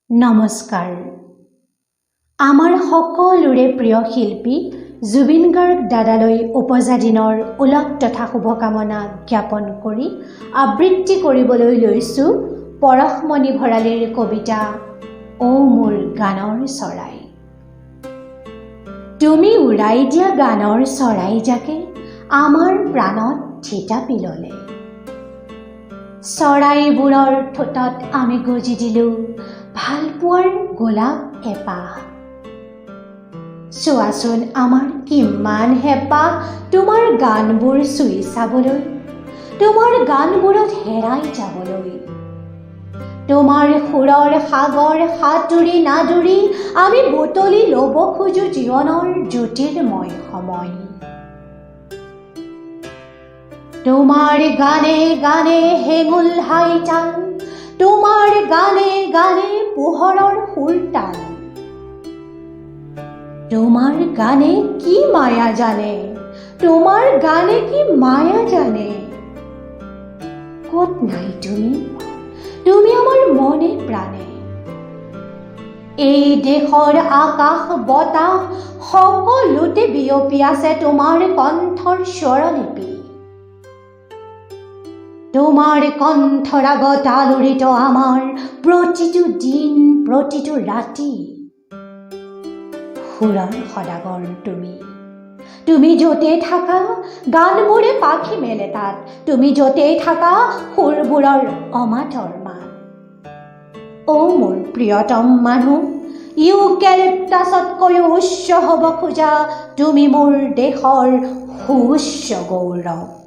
নমস্কাৰ। আমাৰ সকলোৰে প্ৰিয় শিল্পী জুবিন গাৰ্গ দাদালৈ ওপজা দিনৰ ওলগ তথা শুভকামনা জ্ঞাপন কৰি আবৃত্তি কৰিবলৈ লৈছোঁ পৰশমণি ভৰালীৰ কবিতা "অ' মোৰ গানৰ চৰাই"। তুমি উৰাই দিয়া গানৰ চৰাই জাকে আমাৰ প্ৰাণত থিতাপি ল'লে। চৰাইবোৰৰ ঠোঁটত আমি গজি দিলোঁ ভালপোৱাৰ গোলাপ এপাহ। চোৱাচোন, আমাৰ কিমান হেঁপাহ তোমাৰ গানবোৰ চুই চাবলৈ, তোমাৰ গানবোৰত হেৰাই যাবলৈ। তোমাৰ সুৰৰ সাগৰ সাঁতুৰি নাদুৰি আমি বুটলি ল'ব খোজো জীৱনৰ জ্যোতিৰ্ময় সময়। তোমাৰ গানে গানে হেঙুল হাইতাল, তোমাৰ গানে গানে পোহৰৰ সুৰতাল। তোমাৰ গানে কি মায়া জানে, তোমাৰ গানে কি মায়া জানে। ক'ত নাই তুমি, তুমি আমাৰ মনে প্ৰাণে। এই দেশৰ আকাশ বতাহ সকলোতে বিয়পি আছে তোমাৰ কণ্ঠৰ স্বৰলিপি। তোমাৰ কণ্ঠৰাগত আলোড়িত আমাৰ প্ৰতিটো দিন, প্ৰতিটো ৰাতি। সুৰৰ সদাগৰ তুমি। তুমি য'তে থাকা, গানবোৰে পাখি মেলে তাত। তুমি য'তেই থাকা, সুৰবোৰৰ অমাতৰ মাত। অ' মোৰ প্ৰিয়তম মানুহ, ইউকেলিপ্টাছতকৈও উচ্চ হ'ব খোজা তুমি মোৰ দেশৰ সুউচ্চ গৌৰৱ।